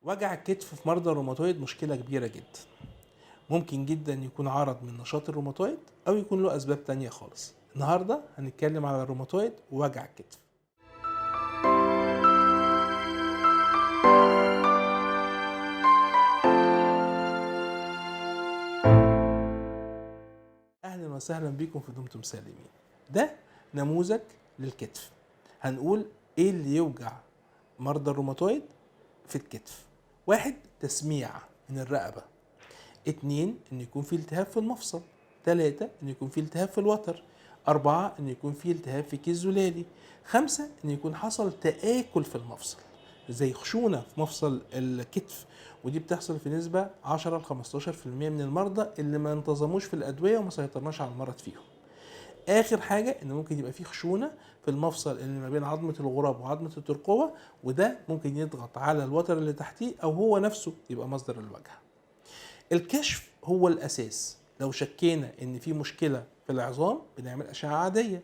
وجع الكتف في مرضى الروماتويد مشكلة كبيرة جدا. ممكن جدا يكون عرض من نشاط الروماتويد أو يكون له أسباب تانية خالص. النهاردة هنتكلم على الروماتويد ووجع الكتف. أهلا وسهلا بكم في دمتم سالمين. ده نموذج للكتف. هنقول إيه اللي يوجع مرضى الروماتويد في الكتف. 1، تسميع من الرقبة. 2، إن يكون في التهاب في المفصل. 3، إن يكون في التهاب في الوتر. 4، إن يكون في التهاب في كيس زلالي. 5، إن يكون حصل تآكل في المفصل زي خشونة في مفصل الكتف، ودي بتحصل في نسبة 10 ل 15% من المرضى اللي ما انتظموش في الأدوية وما سيطرناش على المرض فيهم. آخر حاجة إن ممكن يبقى فيه خشونة في المفصل اللي ما بين عظمة الغراب وعظمة الترقوة، وده ممكن يضغط على الوتر اللي تحتيه أو هو نفسه يبقى مصدر الوجع. الكشف هو الأساس. لو شكينا إن في مشكلة في العظام بنعمل أشعة عادية.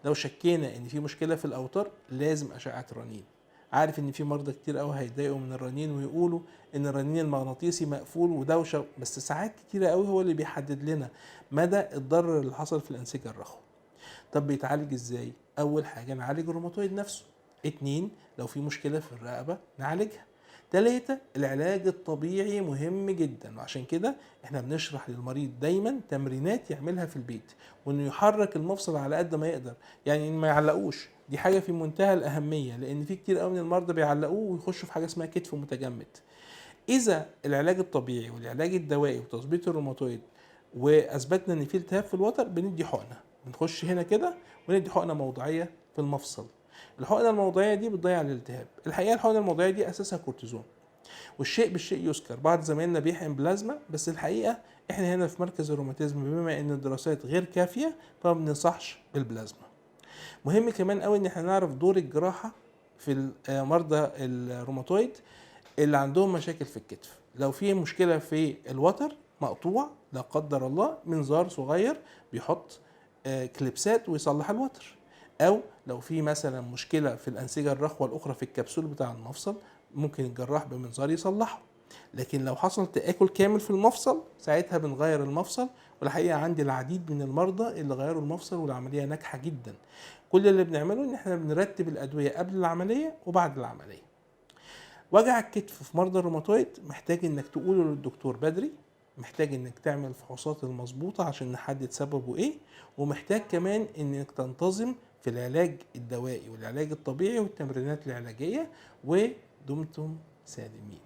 لو شكينا إن في مشكلة في الأوتار لازم أشعة رنين. عارف إن في مرضى كتير قوي هيتضايقوا من الرنين ويقولوا إن الرنين المغناطيسي مقفول ودوشة، بس ساعات كتير قوي هو اللي بيحدد لنا مدى الضرر اللي حصل في الأنسجة الرخوة. طب بيتعالج إزاي؟ أول حاجة نعالج الروماتويد نفسه. 2، لو في مشكلة في الرقبة نعالجها. 3، العلاج الطبيعي مهم جدا، وعشان كده احنا بنشرح للمريض دايما تمرينات يعملها في البيت، وانه يحرك المفصل على قد ما يقدر، يعني ما يعلقوش. دي حاجة في منتهى الأهمية، لأن في كتير قوي من المرضى بيعلقوه ويخشوا في حاجة اسمها كتف متجمد. إذا العلاج الطبيعي والعلاج الدوائي وتظبيط الروماتويد وأثبتنا إن في التهاب في الوتر، بندي حقنة. بنخش هنا كده وندي حقنة موضعية في المفصل. الحقنة الموضعية دي بتضيع الالتهاب. الحقيقة الحقنة الموضعية دي أساسها كورتيزون، والشيء بالشيء يذكر. بعض زمايلنا بيحقن بلازما، بس الحقيقة احنا هنا في مركز الروماتيزم بما ان الدراسات غير كافية فما بننصحش بالبلازما. مهم كمان قوي ان احنا نعرف دور الجراحة في مرضى الروماتويد اللي عندهم مشاكل في الكتف. لو في مشكلة في الوتر مقطوع لا قدر الله، منظار صغير بيحط كليبسات ويصلح الوتر، او لو في مثلا مشكلة في الانسجة الرخوه الاخرى في الكبسول بتاع المفصل ممكن الجراح بمنظار يصلحه. لكن لو حصل تآكل كامل في المفصل ساعتها بنغير المفصل، والحقيقة عندي العديد من المرضى اللي غيروا المفصل والعملية ناجحة جدا. كل اللي بنعمله ان احنا بنرتب الادوية قبل العملية وبعد العملية. وجع الكتف في مرضى الروماتويد محتاج انك تقوله للدكتور بدري، محتاج انك تعمل الفحوصات المظبوطه عشان نحدد سببه ايه، ومحتاج كمان انك تنتظم في العلاج الدوائي والعلاج الطبيعي والتمرينات العلاجية. ودمتم سالمين.